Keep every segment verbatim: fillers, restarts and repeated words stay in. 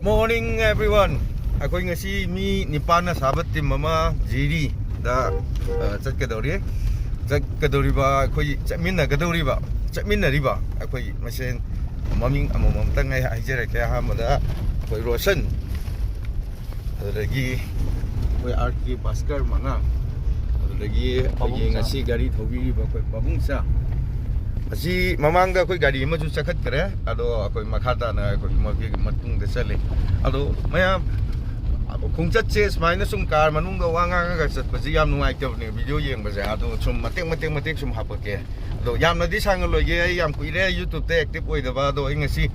Morning everyone. ꯑꯩꯈꯣꯏ ꯉꯁꯤ ꯃꯤ ꯅꯤꯄꯥꯟꯅ ꯁꯥꯕ ꯇꯤꯝ ꯑꯃ ꯖꯤꯔꯤꯗ, ꯑ, ꯆꯠꯀꯗꯧꯔꯤ꯫ ꯆꯠꯀꯗꯧꯔꯤꯕ, ꯑꯩꯈꯣꯏ ꯆꯠꯃꯤꯟꯅꯒꯗꯧꯔꯤꯕ, ꯆꯠꯃꯤꯟꯅꯔꯤꯕ ꯑꯩꯈꯣꯏ ꯃꯁꯦꯟ ꯃꯃꯤꯡ ꯑꯃꯃꯝꯇꯪ ꯑꯩ ꯍꯥꯏꯖꯔꯛꯀꯦ꯫ ꯑꯍꯥꯟꯕꯗ ꯑꯩꯈꯣꯏ ꯔꯣꯁꯟ, ꯑꯗꯨꯗꯒꯤ ꯑꯩꯈꯣꯏ ꯑꯥꯔ ꯀꯦ ꯚꯥꯁꯀꯔ ꯃꯉꯥ, ꯑꯗꯨꯗꯒꯤ ꯑꯩꯈꯣꯏꯒꯤ ꯄꯥꯕꯨꯡꯆꯥ꯫ ꯉꯁꯤ ꯒꯥꯔꯤ ꯊꯧꯕꯤꯔꯤꯕ ꯑꯩꯈꯣꯏ ꯄꯥꯕꯨꯡꯆꯥ꯫ ꯑꯁꯤ ꯃꯃꯥꯡꯗ ꯑꯩꯈꯣꯏ ꯒꯥꯔꯤ ꯑꯃꯁꯨ ꯆꯈꯠꯈ꯭ꯔꯦ, ꯑꯗꯣ ꯑꯩꯈꯣꯏ ꯃꯈꯥ ꯇꯥꯅ ꯑꯩꯈꯣꯏ ꯃꯒꯤ ꯃꯇꯨꯡꯗ ꯆꯠꯂꯤ꯫ ꯑꯗꯣ ꯃꯌꯥꯝ ꯈꯣꯡꯆꯠꯁꯦ ꯁꯨꯃꯥꯏꯅ ꯁꯨꯝ ꯀꯥꯔ ꯃꯅꯨꯡꯗ ꯋꯥ ꯉꯥꯡꯉꯒ ꯆꯠꯄꯁꯦ ꯌꯥꯝ ꯅꯨꯡꯉꯥꯏꯇꯕꯅꯦ ꯚꯤꯗꯤꯑꯣ ꯌꯦꯡꯕꯁꯦ꯫ ꯑꯗꯣ ꯁꯨꯝ ꯃꯇꯦꯛ ꯃꯇꯦꯛ ꯃꯇꯦꯛ ꯁꯨꯝ ꯍꯥꯄꯛꯀꯦ꯫ ꯑꯗꯣ ꯌꯥꯝꯅꯗꯤ ꯁꯥꯡꯍꯜꯂꯣꯏꯒꯦ, ꯑꯩ ꯌꯥꯝ ꯀꯨꯏꯔꯦ ꯌꯨꯇ꯭ꯌꯨꯕꯇ ꯑꯦꯛꯇꯤꯚ ꯑꯣꯏꯗꯕ꯫ ꯑꯗꯣ ꯑꯩ ꯉꯁꯤ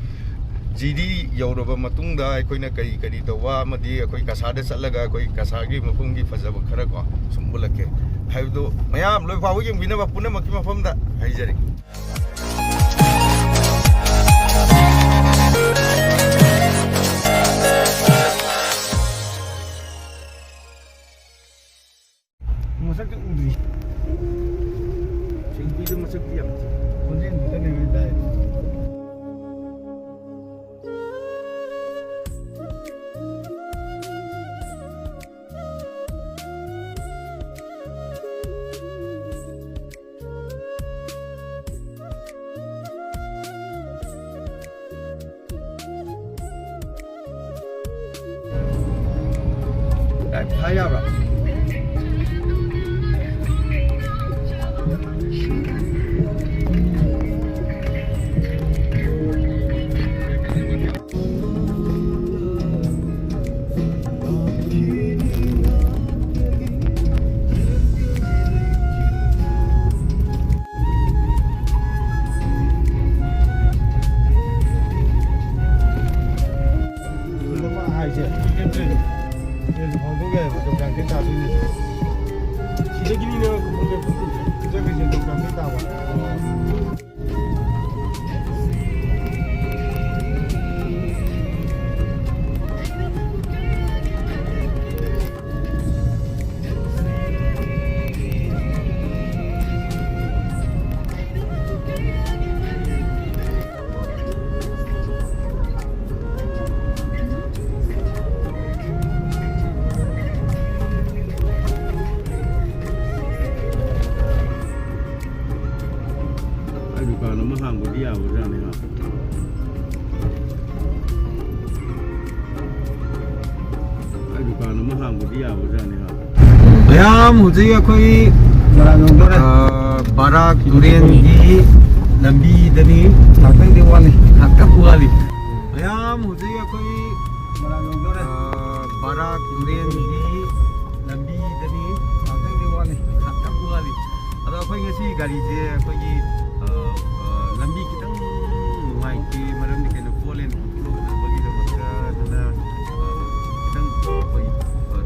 ꯖꯤꯔꯤ ꯌꯧꯔꯕ ꯃꯇꯨꯡꯗ ꯑꯩꯈꯣꯏꯅ ꯀꯔꯤ ꯀꯔꯤ ꯇꯧꯕ ꯑꯃꯗꯤ ꯑꯩꯈꯣꯏ ꯀꯁꯥꯔꯗ ꯆꯠꯂꯒ ꯑꯩꯈꯣꯏ ꯀꯁꯥꯔꯒꯤ ꯃꯐꯝꯒꯤ ꯐꯖꯕ ꯈꯔ ꯀꯣ ꯁꯨꯝ ꯎꯠꯂꯛꯀꯦ꯫ ꯍꯥꯏꯕꯗꯣ ꯃꯌꯥꯝ ꯂꯣꯏ ꯐꯥꯎꯕ ꯌꯦꯡꯕꯤꯅꯕ ꯄꯨꯝꯅꯃꯛꯀꯤ ꯃꯐꯝꯗ ꯍꯥꯏꯖꯔꯤ꯫ ꯃꯁꯛꯇꯤ ꯎꯗ꯭ꯔꯤ꯫ ꯁꯤꯡꯄꯤꯗꯣ ꯃꯁꯛꯇꯤ ꯌꯥꯝ ꯊꯤ꯫ ꯈꯣꯟꯖꯦꯜꯗꯨꯗꯅꯦꯕ ꯑꯩ ꯇꯥꯏ꯫ ꯌꯥꯏꯐ ꯌꯥꯕ꯭ꯔꯥ? ꯍꯥꯏꯁꯦ꯫ ꯍꯧꯗꯣꯛ ꯌꯥꯏꯕ, ꯗꯣꯛꯇꯔ ꯀꯩ ꯇꯥꯗꯣꯏꯅꯦ꯫ ꯁꯤꯗꯒꯤꯅꯤꯅ ꯆꯠꯈ꯭ꯔꯤꯁꯦ, ꯗꯣꯛꯇꯔ ꯀꯩ ꯇꯥꯕ꯫ ꯗꯨꯀꯥꯟ ꯑꯃ ꯍꯥꯡꯕꯗꯤ ꯌꯥꯕꯖꯥꯠꯅꯤ ꯍꯥ꯫ ꯃꯌꯥꯝ ꯍꯧꯖꯤꯛ ꯑꯩꯈꯣꯏ, ꯃꯣꯏꯔꯥꯡ ꯌꯧꯗꯣꯔꯦ꯫ ꯑ, ꯕꯔꯥꯛ ꯇꯨꯔꯦꯟꯒꯤ ꯂꯝꯕꯤꯗꯅꯤ꯫ ꯉꯥꯛꯇꯪꯗꯤ ꯋꯥꯠꯂꯤ꯫ ꯉꯥꯛꯇꯪ ꯋꯥꯠꯂꯤ꯫ ꯃꯌꯥꯝ ꯍꯧꯖꯤꯛ ꯑꯩꯈꯣꯏ, ꯃꯣꯏꯔꯥꯡ ꯌꯧꯗꯣꯔꯦ꯫ ꯑ, ꯕꯔꯥꯛ ꯇꯨꯔꯦꯟꯒꯤ ꯂꯝꯕꯤꯗꯅꯤ꯫ ꯉꯥꯛꯇꯪꯗꯤ ꯋꯥꯠꯂꯤ꯫ ꯉꯥꯛꯇꯪ ꯋꯥꯠꯂꯤ꯫ ꯑꯗꯣ ꯑꯩꯈꯣꯏ ꯉꯁꯤ ꯒꯥꯔꯤꯁꯦ ꯑꯩꯈꯣꯏꯒꯤ, ꯑ, ꯑ, ꯂꯝꯕꯤ ꯈꯤꯇꯪ ꯅꯨꯡꯉꯥꯏꯇꯦ, ꯃꯔꯝꯗꯤ ꯀꯩꯅꯣ, four lane ꯊꯣꯛꯅꯕꯒꯤꯗꯃꯛꯇ꯫ ꯑꯗꯨꯅ, ꯑ, ꯈꯤꯇꯪ ꯑꯩꯈꯣꯏ, ꯑ,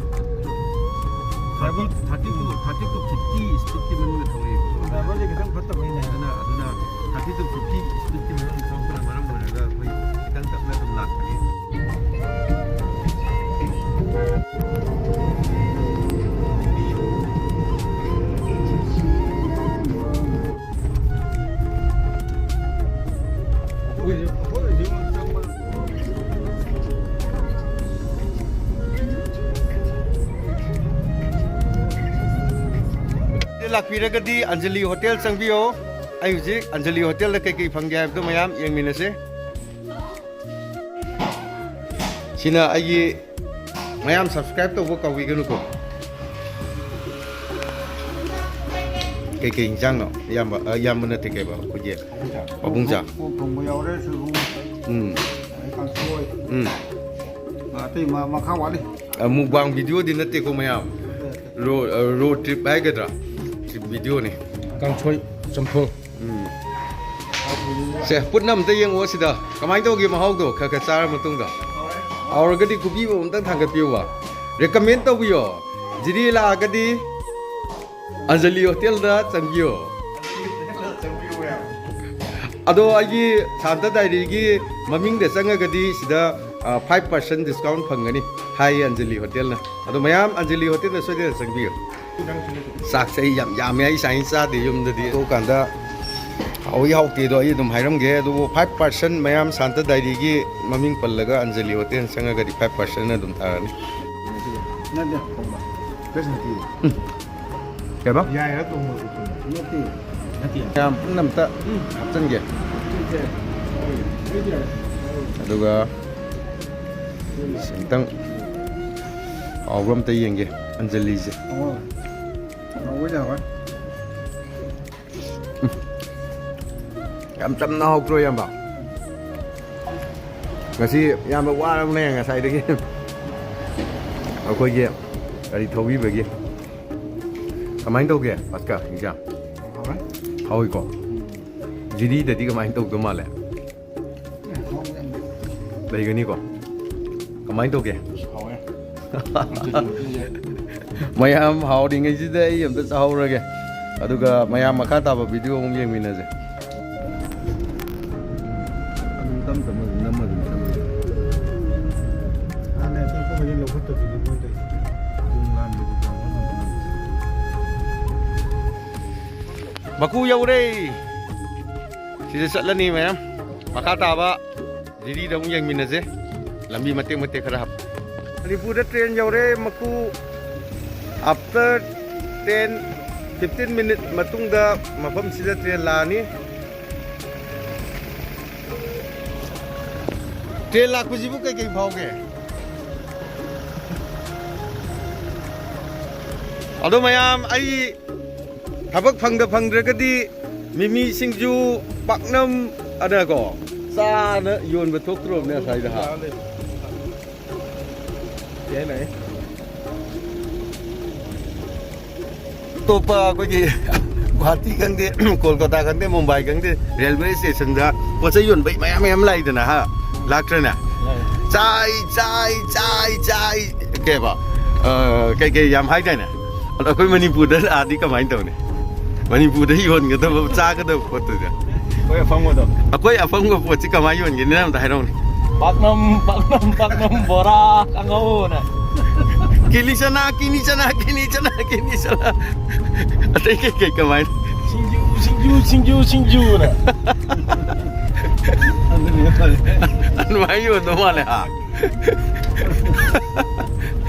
thirty, thirty to, thirty to fifty speedꯀꯤ ꯃꯅꯨꯡꯗ ꯊꯧꯔꯛꯑꯦꯕ꯫ ꯗ꯭ꯔꯥꯏꯚꯔꯁꯦ ꯈꯤꯇꯪ ꯐꯠꯇꯕꯩꯅꯦ꯫ ꯑꯗꯨꯅ, ꯑꯗꯨꯅ thirty to fifty speedꯀꯤ ꯃꯅꯨꯡꯗ ꯊꯧꯔꯛꯄꯅ ꯃꯔꯝ ꯑꯣꯏꯔꯒ ꯑꯩꯈꯣꯏ ꯈꯤꯇꯪ ꯇꯞꯅ ꯑꯗꯨꯝ ꯂꯥꯛꯄꯅꯤ꯫ ꯂꯥꯛꯄꯤꯔꯒꯗꯤ ꯑꯟꯖꯂꯤ ꯍꯣꯇꯦꯜ ꯆꯪꯕꯤꯌꯣ꯫ ꯑꯩ ꯍꯧꯖꯤꯛ ꯑꯟꯖꯂꯤ ꯍꯣꯇꯦꯜꯗ ꯀꯩꯀꯩ ꯐꯪꯒꯦ ꯍꯥꯏꯕꯗꯣ ꯃꯌꯥꯝ ꯌꯦꯡꯃꯤꯟꯅꯁꯦ꯫ ꯁꯤꯅ ꯑꯩꯒꯤ, ꯃꯌꯥꯝ subscribe ꯇꯧꯕ ꯀꯥꯎꯕꯤꯒꯅꯨꯀꯣ꯫ ꯀꯩꯀꯩ ꯏꯟꯖꯥꯡꯅꯣ? ꯏꯌꯥꯝꯕ, ꯑ, ꯏꯌꯥꯝꯕ ꯅꯠꯇꯦ, ꯀꯩꯕ? ꯑꯩꯈꯣꯏꯒꯤ ꯄꯥꯕꯨꯡꯆꯥ꯫ ꯄꯣꯛ ꯊꯣꯡꯕ ꯌꯥꯎꯔꯦ, ꯁꯣꯏꯕꯨꯝ, ꯎꯝ꯫ ꯑꯗꯩ ꯀꯥꯡꯁꯣꯏ꯫ ꯎꯝ꯫ ꯑꯇꯩ ꯃ-, ꯃꯈꯥ ꯋꯥꯠꯂꯤ꯫ ꯑ, mukbang videoꯗꯤ ꯅꯠꯇꯦꯀꯣ ꯃꯌꯥꯝ꯫ Road, ꯑ, road trip ꯍꯥꯏꯒꯗ꯭ꯔꯥ? Trip videoꯅꯤ꯫ ꯀꯥꯡꯁꯣꯏ, ꯆꯝꯊꯣꯡ꯫ ꯎꯝ꯫ ꯁꯦ, ꯄꯨꯟꯅ ꯑꯝꯇ ꯌꯦꯡꯉꯛꯑꯣ ꯁꯤꯗ꯫ ꯀꯃꯥꯏꯅ ꯇꯧꯒꯦ ꯃꯍꯥꯎꯗꯣ? ꯈꯔ ꯈꯔ ꯆꯥꯔ ꯃꯇꯨꯡꯗ꯫ ꯍꯥꯎꯔꯒꯗꯤ ꯈꯨꯕꯤ ꯑꯃ ꯑꯝꯇꯪ ꯊꯥꯡꯒꯠꯄꯤꯌꯨꯕ꯫ Recommend ꯇꯧꯕꯤꯌꯣ꯫ ꯖꯤꯔꯤ ꯂꯥꯛꯑꯒꯗꯤ ꯑꯟꯖꯂꯤ ꯍꯣꯇꯦꯜꯗ ꯆꯪꯕꯤꯌꯣ꯫ ꯑꯗꯣ ꯑꯩꯒꯤ ꯁꯥꯟꯇ ꯗꯥꯏꯔꯤꯒꯤ ꯃꯃꯤꯡꯗ ꯆꯪꯉꯒꯗꯤ ꯁꯤꯗ, ꯑ, five percent discount ꯐꯪꯒꯅꯤ ꯍꯥꯏꯌꯦ ꯑꯟꯖꯂꯤ ꯍꯣꯇꯦꯜꯅ꯫ ꯑꯗꯣ ꯃꯌꯥꯝ ꯑꯟꯖꯂꯤ ꯍꯣꯇꯦꯜꯗ ꯁꯣꯏꯗꯅ ꯆꯪꯕꯤꯌꯨ꯫ ꯆꯥꯛꯁꯦ ꯑꯩ ꯌꯥꯝ ꯌꯥꯝꯃꯦ, ꯑꯩ ꯁꯨꯃꯥꯏꯅ ꯆꯥꯗꯦ ꯌꯨꯝꯗꯗꯤ꯫ ꯊꯣꯛꯀꯥꯟꯗ ꯍꯥꯎꯏ ꯍꯥꯎꯇꯦꯗꯣ ꯑꯩ ꯑꯗꯨꯝ ꯍꯥꯏꯔꯝꯒꯦ꯫ ꯑꯗꯨꯕꯨ five percent ꯃꯌꯥꯝ ꯁꯥꯟꯇ ꯗꯥꯏꯔꯤꯒꯤ ꯃꯃꯤꯡ ꯄꯜꯂꯒ ꯑꯟꯖꯂꯤ ꯍꯣꯇꯦꯜ ꯆꯪꯉꯒꯗꯤ five percent ꯑꯗꯨꯝ ꯇꯥꯔꯅꯤ꯫ ꯅꯠꯇꯦ, ꯊꯣꯡꯕ꯫ Fresh ꯅꯠꯇꯦ꯫ ꯎꯝ꯫ ꯀꯩꯕ? ꯌꯥꯏꯔ ꯊꯣꯡꯕ ꯎꯇꯤꯅꯤ꯫ ꯅꯠꯇꯦ꯫ ꯅꯠꯇꯦ꯫ ꯃꯌꯥꯝ ꯄꯨꯝꯅꯃꯛꯇ ꯍꯥꯞꯆꯤꯟꯒꯦ꯫ ꯑꯗꯨꯒ ꯑꯝꯇꯪ ꯍꯥꯎꯕ꯭ꯔꯥ ꯑꯝꯇ ꯌꯦꯡꯒꯦ ꯑꯟꯖꯂꯤꯁꯦ꯫ ꯑꯣ, ꯍꯥꯎꯕ ꯌꯥꯎꯋꯦ꯫ ꯌꯥꯝ ꯆꯝꯅ ꯍꯥꯎꯇ꯭ꯔꯣ, ꯏꯌꯥꯝꯕ? ꯉꯁꯤ ꯏꯌꯥꯝꯕ ꯋꯥꯔꯕꯅꯦ ꯉꯁꯥꯏꯗꯒꯤ꯫ ꯑꯩꯈꯣꯏꯒꯤ ꯒꯥꯔꯤ ꯊꯧꯕꯤꯕꯒꯤ꯫ ꯀꯃꯥꯏꯅ ꯇꯧꯒꯦ, ꯄꯥꯁꯀ, ꯑꯦꯛꯖꯥꯝ? ꯍꯥꯎꯋꯦ꯫ ꯍꯥꯎꯏꯀꯣ? ꯖꯤꯔꯤꯗꯗꯤ ꯀꯃꯥꯏꯅ ꯇꯧꯗꯧ ꯃꯥꯜꯂꯦ? ꯂꯩꯒꯅꯤꯀꯣ? ꯀꯃꯥꯏꯅ ꯇꯧꯒꯦ? ꯍꯥꯎꯋꯦ꯫ ꯃꯌꯥꯝ ꯍꯥꯎꯔꯤꯉꯩꯁꯤꯗ ꯑꯩ ꯑꯝꯇ ꯆꯥꯍꯧꯔꯒꯦ, ꯑꯗꯨꯒ ꯃꯌꯥꯝ ꯃꯈꯥ ꯇꯥꯕ ꯚꯤꯗꯤꯑꯣ ꯑꯃꯨꯛ ꯌꯦꯡꯃꯤꯟꯅꯁꯦ꯫ ꯑꯗꯨꯝ ꯇꯞ ꯇꯞꯅ ꯑꯗꯨꯝ ꯅꯝꯃ ꯑꯗꯨꯝ ꯆꯠꯂꯨ꯫ ꯍꯥꯟꯅ ꯑꯇꯣꯞꯄ ꯍꯣꯏꯗꯤ ꯂꯧꯈꯠꯇꯕꯤꯅꯤ ꯃꯣꯏ ꯇꯧꯔꯤꯁꯦ꯫ ꯄꯨꯡ ꯂꯥꯟꯕꯗꯤ ꯄꯥꯎ ꯑꯃ ꯑꯗꯨꯝ꯫ ꯃꯀꯨ ꯌꯧꯔꯦ꯫ ꯁꯤꯗ ꯆꯠꯂꯅꯤ ꯃꯌꯥꯝ꯫ ꯃꯈꯥ ꯇꯥꯕ ꯖꯤꯔꯤꯗ ꯑꯃꯨꯛ ꯌꯦꯡꯃꯤꯟꯅꯁꯦ꯫ ꯂꯝꯕꯤ ꯃꯇꯦꯛ ꯃꯇꯦꯛ ꯈꯔ ꯍꯥꯞ-, ꯃꯅꯤꯄꯨꯔꯗ ꯇ꯭ꯔꯦꯟ ꯌꯧꯔꯦ꯫ ꯃꯀꯨ, after ten, fifteen minute ꯃꯇꯨꯡꯗ ꯃꯐꯝꯁꯤꯗ ꯇ꯭ꯔꯦꯟ ꯂꯥꯛꯑꯅꯤ꯫ ꯇ꯭ꯔꯦꯟ ꯂꯥꯛꯄꯁꯤꯕꯨ ꯀꯩꯀꯩ ꯐꯥꯎꯒꯦ? ꯑꯗꯣ ꯃꯌꯥꯝ, ꯑꯩ ꯊꯕꯛ ꯐꯪꯗ ꯐꯪꯗ꯭ꯔꯒꯗꯤ ꯃꯤꯃꯤ ꯁꯤꯡꯖꯨ, ꯄꯥꯛꯅꯝ ꯑꯅꯀꯣ ꯆꯥꯅ ꯌꯣꯟꯕ ꯊꯣꯛꯇ꯭ꯔꯣꯕꯅꯦ ꯉꯁꯥꯏꯗ ꯍꯥ? ꯌꯥꯏ, ꯌꯥꯏ꯫ ꯑꯇꯣꯞꯄ ꯑꯩꯈꯣꯏꯒꯤ ꯒꯨꯍꯥꯇꯤ ꯈꯪꯗꯦ, ꯀꯣꯜꯀꯇꯥ ꯈꯪꯗꯦ, ꯃꯨꯝꯕꯥꯏ ꯈꯪꯗꯦ, ꯔꯦꯜꯋꯦ ꯁ꯭ꯇꯦꯁꯟꯗ ꯄꯣꯠ ꯆꯩ ꯌꯣꯟꯕꯩ ꯃꯌꯥꯝ ꯃꯌꯥꯝ ꯂꯥꯛꯏꯗꯅ ꯍꯥ? ꯂꯥꯛꯇ꯭ꯔꯅꯦ? ꯂꯥꯛꯑꯦ꯫ ꯆꯥꯏ, ꯆꯥꯏ, ꯆꯥꯏ, ꯆꯥꯏ, ꯀꯩꯕ? ꯑ, ꯀꯩꯀꯩ ꯌꯥꯝ ꯍꯥꯏꯗꯥꯏꯅꯦ? ꯑꯗꯣ ꯑꯩꯈꯣꯏ ꯃꯅꯤꯄꯨꯔꯗ ꯂꯥꯛꯑꯗꯤ ꯀꯃꯥꯏꯅ ꯇꯧꯅꯤ? ꯃꯅꯤꯄꯨꯔꯗ ꯌꯣꯟꯒꯗꯕ, ꯆꯥꯒꯗꯕ ꯄꯣꯠꯇꯨꯗ꯫ ꯑꯩꯈꯣꯏ ꯑꯐꯪꯕꯗꯣ꯫ ꯑꯩꯈꯣꯏ ꯑꯐꯪꯕ ꯄꯣꯠꯁꯤ ꯀꯃꯥꯏꯅ ꯌꯣꯟꯒꯦ? ꯅꯪ ꯑꯝꯇ ꯍꯥꯏꯔꯛꯎꯅꯦ꯫ ꯄꯥꯛꯅꯝ, ꯄꯥꯛꯅꯝ, ꯄꯥꯛꯅꯝ, ꯕꯣꯔꯥ, ꯀꯥꯡꯍꯧꯅ꯫ ꯀꯤꯂꯤ ꯆꯅꯥ, ꯀꯤꯅꯤ ꯆꯅꯥ, ꯀꯤꯅꯤ ꯆꯅꯥ, ꯀꯤꯅꯤ ꯆꯅꯥ꯫ ꯑꯇꯩ ꯀꯩꯀꯩ ꯀꯃꯥꯏꯅ? ꯁꯤꯡꯖꯨ, ꯁꯤꯡꯖꯨ, ꯁꯤꯡꯖꯨ, ꯁꯤꯡꯖꯨꯅ꯫ ꯑꯗꯨꯅꯦ ꯐꯔꯦ꯫ ꯑꯗꯨꯃꯥꯏꯅ ꯌꯣꯟꯗꯧ ꯃꯥꯜꯂꯦ ꯍꯥ?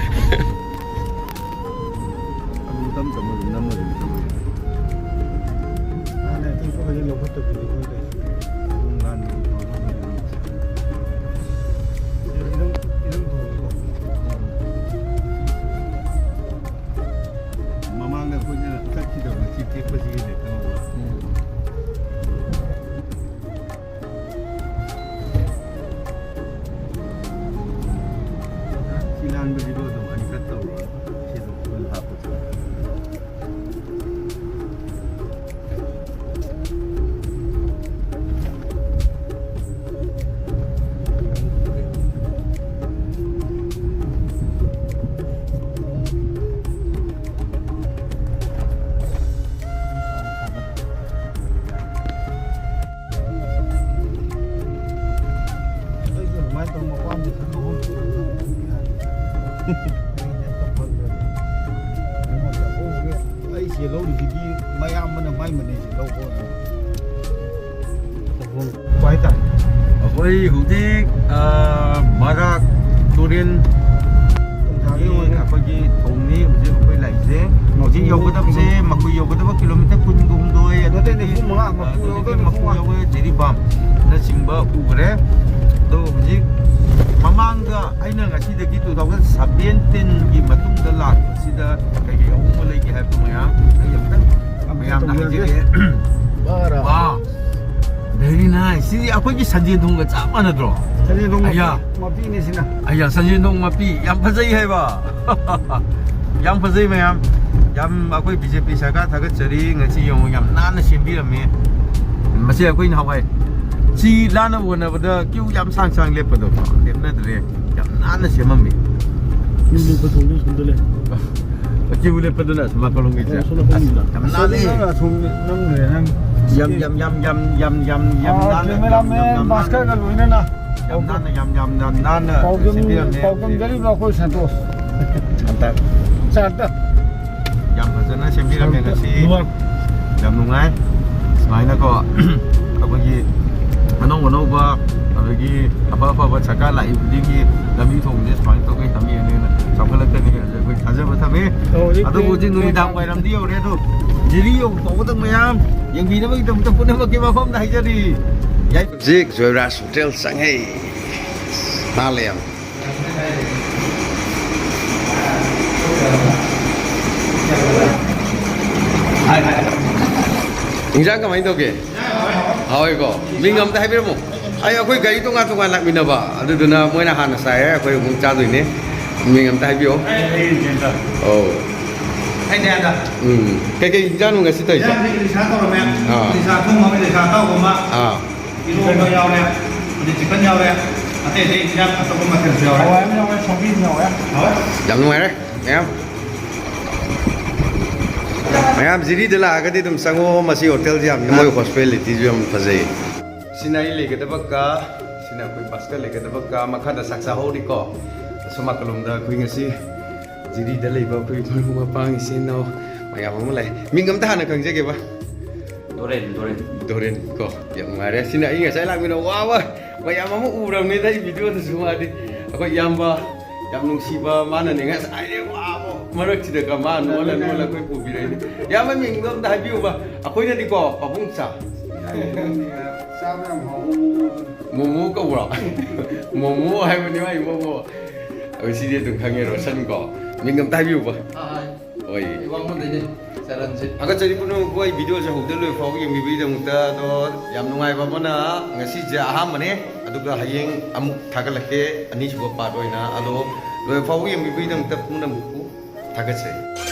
ꯑꯗꯨꯝ ꯇꯞ ꯇꯞꯅ ꯑꯗꯨꯝ ꯅꯝꯃ ꯑꯗꯨꯝ ꯆꯠꯂꯨ꯫ ꯍꯥꯟꯅ ꯑꯇꯣꯞꯄ ꯈꯔꯗꯤ ꯂꯧꯈꯠꯇꯕꯤꯗ ꯑꯩꯈꯣꯏ ꯂꯩ꯫ ꯄꯨꯡ ꯂꯥꯟ ꯏꯔꯝ, ꯏꯔꯝ ꯊꯣꯡꯉꯤꯀꯣ꯫ ꯌꯥꯟꯕꯒꯤꯗꯣ ꯑꯗꯨꯝ ꯑꯅꯤꯈꯛ ꯇꯧꯔꯣ꯫ ꯁꯤꯗꯣ ꯐꯨꯜ ꯍꯥꯞꯄꯁꯦ꯫ ꯑꯩꯁꯨ ꯑꯗꯨꯃꯥꯏꯅ ꯇꯧꯔ ꯃꯄꯥꯝꯗ ꯈꯔ ꯍꯧꯍꯟꯕ꯫ ꯑꯩ ꯁꯦ ꯂꯧꯔꯤꯁꯤꯗꯤ ꯃꯌꯥꯝꯕꯅ ꯃꯥꯏ ꯃꯅꯦꯁꯦ ꯂꯧꯕ ꯑꯣꯏꯔꯝꯒꯅꯤ꯫ ꯍꯥꯏꯇꯥꯔꯦ꯫ ꯑꯩꯈꯣꯏ ꯍꯧꯖꯤꯛ, ꯑ, ꯃꯔꯥꯛ ꯇꯨꯔꯦꯟ ꯊꯣꯡ ꯊꯥꯒꯤ ꯑꯣꯏꯔꯦ꯫ ꯑꯩꯈꯣꯏꯒꯤ ꯊꯣꯡꯅꯤ ꯍꯧꯖꯤꯛ ꯑꯩꯈꯣꯏ ꯂꯥꯛꯏꯁꯦ꯫ ꯍꯧꯖꯤꯛ ꯌꯧꯒꯗꯕꯁꯦ, ꯃꯈꯨꯏ ꯌꯧꯒꯗꯕ ꯀꯤꯂꯣꯃꯤꯇꯔ ꯀꯨꯟꯒ ꯍꯨꯝꯗꯣꯏ, ꯅꯠꯇꯦ, ꯑꯗꯨꯗꯒꯤ, ꯅꯤꯐꯨ ꯃꯉꯥ, ꯃꯄꯨ ꯑꯗꯨꯗꯒꯤ ꯌꯧꯒꯗꯕ ꯃꯄꯨ ꯅꯤꯐꯨ ꯃꯉꯥ꯫ ꯌꯧꯋꯦ, ꯖꯤꯔꯤꯕꯥꯝꯅꯆꯤꯡꯕ ꯎꯔꯦ꯫ ꯑꯗꯣ ꯍꯧꯖꯤꯛ ꯃꯃꯥꯡꯗ ꯑꯩꯅ ꯉꯁꯤꯗꯒꯤ two thousand seventeenꯒꯤ ꯃꯇꯨꯡꯗ ꯂꯥꯛꯄꯁꯤꯗ ꯀꯩꯀꯩ ꯑꯍꯣꯡꯕ ꯂꯩꯒꯦ ꯍꯥꯏꯕꯗꯣ ꯃꯌꯥꯝ ꯑꯩ ꯑꯝꯇꯪ ꯃꯌꯥꯝꯗ ꯇꯧꯖꯔꯒꯦ꯫ ꯍꯥꯏꯖꯒꯦ꯫ ꯕꯥꯔꯥ꯫ ꯋꯥ, very nice꯫ ꯁꯤꯗꯤ ꯑꯩꯈꯣꯏꯒꯤ ꯁꯟꯖꯦꯟ ꯊꯣꯡꯒ ꯆꯞ ꯃꯥꯟꯅꯗ꯭ꯔꯣ? ꯁꯟꯖꯦꯟ ꯊꯣꯡ ꯑꯌꯥ꯫ ꯃꯄꯤꯅꯦ ꯁꯤꯅ꯫ ꯑꯌꯥ, ꯁꯟꯖꯦꯟ ꯊꯣꯡ ꯃꯄꯤ꯫ ꯌꯥꯝ ꯐꯖꯩ ꯍꯥꯏꯕ꯫ ꯌꯥꯝ ꯐꯖꯩ ꯃꯌꯥꯝ꯫ ꯌꯥꯝ ꯑꯩꯈꯣꯏ ꯕꯤ ꯖꯦ ꯄꯤ ꯁꯔꯀꯥꯔ ꯊꯥꯒꯠꯆꯔꯤ꯫ ꯉꯁꯤ ꯌꯦꯡꯉꯨ, ꯌꯥꯝ ꯅꯥꯟꯅ ꯁꯦꯝꯕꯤꯔꯝꯃꯦ꯫ ꯃꯁꯤ ꯑꯩꯈꯣꯏ ꯅꯍꯥꯟꯋꯥꯏ ꯆꯤ ꯂꯥꯟꯅꯕ ꯍꯣꯠꯅꯕꯗ ꯀ꯭ꯌꯨ ꯌꯥꯝ ꯁꯥꯡ ꯁꯥꯡ ꯂꯦꯞꯄꯗꯣ, ꯂꯦꯞꯅꯗ꯭ꯔꯦ꯫ ꯌꯥꯝ ꯅꯥꯟꯅ ꯁꯦꯝꯃꯝꯃꯤ꯫ ꯌꯨꯝ ꯂꯦꯞꯄ ꯊꯣꯡꯗꯣꯏ ꯁꯣꯝꯗ ꯂꯩ꯫ ꯀ꯭ꯌꯨ ꯂꯦꯞꯄꯗꯨꯅ ꯑꯁꯣꯝ ꯅꯥꯀꯜꯂꯣꯝꯒꯤꯁꯦ꯫ ꯑꯣ, ꯁꯣꯝ ꯅꯥꯀꯜꯒꯤꯗ꯫ ꯑꯁ, ꯌꯥꯝ ꯅꯥꯜꯂꯦ꯫ ꯑꯁꯣꯝ ꯅꯪ ꯂꯩꯔꯦ, ꯅꯪ꯫ ꯌꯥꯝ, ꯌꯥꯝ, ꯌꯥꯝ, ꯌꯥꯝ, ꯌꯥꯝ, ꯌꯥꯝ ꯑꯥ, ꯅꯥꯟꯅ, ꯌꯥꯝ, ꯌꯥꯝ, ꯀꯦꯃꯦꯔꯥꯃꯦꯟ ꯌꯥꯝ ꯅꯥꯟꯅ꯫ ꯚꯥꯁꯀꯔꯒ ꯂꯣꯏꯅꯅ ꯌꯥꯝ ꯅꯥꯟꯅ, ꯌꯥꯝ, ꯌꯥꯝ, ꯌꯥꯝ ꯅꯥꯟꯅ ꯄꯥꯎꯗꯝ-, ꯁꯦꯝꯕꯤꯔꯝꯃꯦ꯫ ꯄꯥꯎꯗꯝꯖꯔꯤꯕ ꯑꯩꯈꯣꯏ ꯁꯟꯇꯣꯁ꯫ ꯑꯝꯇ꯫ ꯁꯥꯔ, ꯑꯝꯇ꯫ ꯌꯥꯝ ꯐꯖꯅ ꯁꯦꯝꯕꯤꯔꯝꯃꯦ ꯁꯥꯔ, ꯉꯁꯤ꯫ ꯅꯨꯡꯉꯥꯏ꯫ ꯌꯥꯝ ꯅꯨꯡꯉꯥꯏ꯫ ꯁꯨꯃꯥꯏꯅꯀꯣ, ꯑꯩꯈꯣꯏꯒꯤ ꯑꯅꯧ ꯑꯅꯧꯕ, ꯑꯗꯒꯤ ꯑꯐ ꯑꯐꯕ ꯁꯔꯀꯥꯔ ꯂꯥꯛꯏ ꯈꯨꯗꯤꯡꯒꯤ ꯂꯝꯕꯤ ꯊꯣꯡꯁꯦ ꯁꯨꯃꯥꯏꯅ ꯇꯧꯒꯩ ꯂꯝꯕꯤ ꯑꯅ ꯍꯦꯟꯅ ꯆꯥꯎꯈꯠꯂꯛꯀꯅꯤ ꯍꯥꯏꯕꯁꯦ ꯑꯩꯈꯣꯏ ꯊꯥꯖꯕ ꯊꯝꯃꯤ꯫ ꯍꯧꯖꯤꯛꯇꯤ ꯑꯗꯨꯕꯨ ꯍꯧꯖꯤꯛ ꯅꯨꯃꯤꯗꯥꯡ ꯋꯥꯏꯔꯝꯗꯤ ꯌꯧꯔꯦ, ꯑꯗꯣ ꯖꯤꯔꯤ ꯌꯧꯕ ꯐꯥꯎꯕꯗ ꯃꯌꯥꯝ ꯌꯦꯡꯕꯤꯅꯕꯒꯤꯗꯃꯛꯇ ꯄꯨꯝꯅꯃꯛꯀꯤ ꯃꯐꯝꯗ ꯍꯥꯏꯖꯔꯤ꯫ ꯌꯥꯏ꯫ ꯍꯧꯖꯤꯛ ꯖꯣꯏꯔꯥꯖ ꯍꯣꯇꯦꯜ ꯆꯪꯉꯦ꯫ ꯅꯥꯜꯂꯦ ꯌꯥꯝ꯫ ꯏꯟꯖꯥꯡ ꯀꯃꯥꯏꯅ ꯇꯧꯒꯦ? ꯍꯥꯎꯏꯀꯣ? ꯃꯤꯡ ꯑꯝꯇ ꯍꯥꯏꯕꯤꯔꯝꯃꯣ꯫ ꯑꯩ, ꯑꯩꯈꯣꯏ ꯒꯥꯔꯤ ꯇꯣꯉꯥꯟ ꯇꯣꯉꯥꯟ ꯂꯥꯛꯃꯤꯟꯅꯕ, ꯑꯗꯨꯗꯨꯅ ꯃꯣꯏꯅ ꯍꯥꯟꯅ ꯆꯥꯏ, ꯑꯩꯈꯣꯏ ꯑꯃꯨꯛ ꯆꯥꯗꯣꯏꯅꯦ꯫ ꯃꯤꯡ ꯑꯝꯇ ꯍꯥꯏꯕꯤꯌꯣ꯫ ꯑꯩ ꯍꯌꯦꯡ ꯆꯦꯟ ꯆꯠꯂꯦ꯫ ꯑꯧ꯫ ꯑꯩꯅꯦ ꯍꯟꯗꯛ꯫ ꯎꯝ꯫ ꯀꯩꯀꯩ ꯏꯟꯖꯥꯡꯅꯣ ꯉꯁꯤ ꯇꯧꯔꯤꯁꯦ? ꯏꯟꯖꯥꯡꯁꯦ ꯏꯂꯤꯁꯥ ꯇꯧꯔꯝꯃꯦ꯫ ꯑꯥ꯫ ꯏꯂꯤꯁꯥ ꯑꯊꯣꯡꯕ ꯑꯃ, ꯏꯂꯤꯁꯥ ꯑꯇꯥꯎꯕ ꯑꯃ꯫ ꯑꯥ꯫ ꯏꯔꯣꯟꯕ ꯌꯥꯎꯔꯦ꯫ ꯑꯗꯩ ꯆꯤꯛꯀꯟ ꯌꯥꯎꯔꯦ꯫ ꯑꯇꯩ ꯑꯇꯩ ꯏꯟꯖꯥꯡ ꯑꯇꯣꯞꯄ ꯃꯊꯦꯜꯁꯨ ꯌꯥꯎꯔꯦ꯫ ꯍꯋꯥꯏ ꯑꯃ ꯌꯥꯎꯔꯦ, ꯁꯧꯒ꯭ꯔꯤ ꯑꯃ ꯌꯥꯎꯔꯦ꯫ ꯍꯥꯎꯋꯦ꯫ ꯌꯥꯝ ꯅꯨꯡꯉꯥꯏꯔꯦ ꯃꯌꯥꯝ꯫ ꯃꯌꯥꯝ ꯖꯤꯔꯤꯗ ꯂꯥꯛꯑꯒꯗꯤ ꯑꯗꯨꯝ ꯆꯪꯉꯣ, ꯃꯁꯤ ꯍꯣꯇꯦꯜꯁꯦ ꯌꯥꯝ, ꯃꯣꯏ ꯍꯣꯁꯄꯤꯇꯥꯂꯤꯇꯤꯁꯨ ꯌꯥꯝ ꯐꯖꯩ꯫ ꯁꯤꯅ ꯑꯩ ꯂꯩꯒꯗꯕ ꯀꯥ, ꯁꯤꯅ ꯑꯩꯈꯣꯏ ꯕꯁꯀ ꯂꯩꯒꯗꯕ ꯀꯥ, ꯃꯈꯥꯗ ꯆꯥꯛ ꯆꯥꯍꯧꯔꯤꯀꯣ꯫ ꯑꯁꯣꯝ ꯅꯥꯀꯜꯂꯣꯝꯗ ꯑꯩꯈꯣꯏ ꯉꯁꯤ ꯖꯤꯔꯤꯗ ꯂꯩꯕ ꯑꯩꯈꯣꯏ ꯃꯔꯨꯞ ꯃꯄꯥꯡ ꯏꯆꯤꯟ ꯏꯅꯥꯎ ꯃꯌꯥꯝ ꯑꯃ ꯂꯩ꯫ ꯃꯤꯡ ꯑꯝꯇ ꯍꯥꯟꯅ ꯈꯪꯖꯒꯦꯕ꯫ ꯗꯣꯔꯦꯟ, ꯗꯣꯔꯦꯟ꯫ ꯗꯣꯔꯦꯟ ꯀꯣ, ꯌꯥꯝ ꯅꯨꯡꯉꯥꯏꯔꯦ꯫ ꯁꯤꯅ ꯑꯩ ꯉꯁꯥꯏ ꯂꯥꯛꯃꯤꯟꯅ ꯋꯥꯕ ꯃꯌꯥꯝ ꯑꯃ ꯎꯔꯕꯅꯤꯗ ꯑꯩ ꯚꯤꯗꯤꯑꯣꯗꯁꯨ꯫ ꯃꯥꯗꯤ ꯑꯩꯈꯣꯏ ꯏꯌꯥꯝꯕ ꯌꯥꯝ ꯅꯨꯡꯁꯤꯕ, ꯃꯥꯅꯅꯦ ꯉꯁꯥꯏꯗꯩ ꯋꯥꯕ ꯃꯔꯛꯁꯤꯗ ꯀ-, ꯃꯥ ꯅꯣꯜꯂ ꯅꯣꯜꯂ ꯑꯩꯈꯣꯏ ꯄꯨꯕꯤꯔꯛꯏꯅꯦ꯫ ꯏꯌꯥꯝꯕ ꯃꯤꯡꯗꯣ ꯑꯝꯇ ꯍꯥꯏꯕꯤꯌꯨꯕ꯫ ꯑꯩꯈꯣꯏꯅꯗꯤꯀꯣ ꯄꯥꯕꯨꯡ ꯆꯥ꯫ ꯆꯥꯕ ꯌꯥꯝ ꯍꯥꯎꯕ ꯃꯣꯃꯣ꯫ ꯃꯣꯃꯣ ꯀꯧꯕ꯭ꯔꯣ? ꯃꯣꯃꯣ ꯍꯥꯏꯕꯅꯤ ꯃꯥꯏ ꯃꯣꯃꯣ꯫ ꯑꯩꯈꯣꯏ ꯁꯤꯗꯤ ꯑꯗꯨꯝ ꯈꯪꯉꯦ, ꯔꯣꯁꯟ ꯀꯣ꯫ ꯃꯤꯡ ꯑꯝꯇ ꯍꯥꯏꯕꯤꯌꯨꯕ꯫ ꯍꯣꯏ꯫ ꯋꯥꯡꯃꯗꯩꯅꯦ, ꯆꯔꯟꯁꯦ꯫ ꯊꯥꯒꯠꯆꯔꯤ ꯄꯨꯝꯅꯃꯛꯄꯨ ꯑꯩ ꯚꯤꯗꯤꯑꯣꯁꯦ ꯍꯧꯗ ꯂꯣꯏ ꯐꯥꯎꯕ ꯌꯦꯡꯕꯤꯕꯒꯤꯗꯃꯛꯇ꯫ ꯑꯗꯣ ꯌꯥꯝ ꯅꯨꯡꯉꯥꯏꯕ ꯑꯃꯅ ꯉꯁꯤꯁꯦ ꯑꯍꯥꯟꯕꯅꯦ, ꯑꯗꯨꯒ ꯍꯌꯦꯡ ꯑꯃꯨꯛ ꯊꯥꯒꯠꯂꯛꯀꯦ ꯑꯅꯤꯁꯨꯕ ꯄꯥꯔꯠ ꯑꯣꯏꯅ꯫ ꯑꯗꯣ ꯂꯣꯏ ꯐꯥꯎꯕ ꯌꯦꯡꯕꯤꯕꯒꯤꯗꯃꯛꯇ ꯄꯨꯝꯅꯃꯛꯄꯨ ꯊꯥꯒꯠꯆꯔꯤ꯫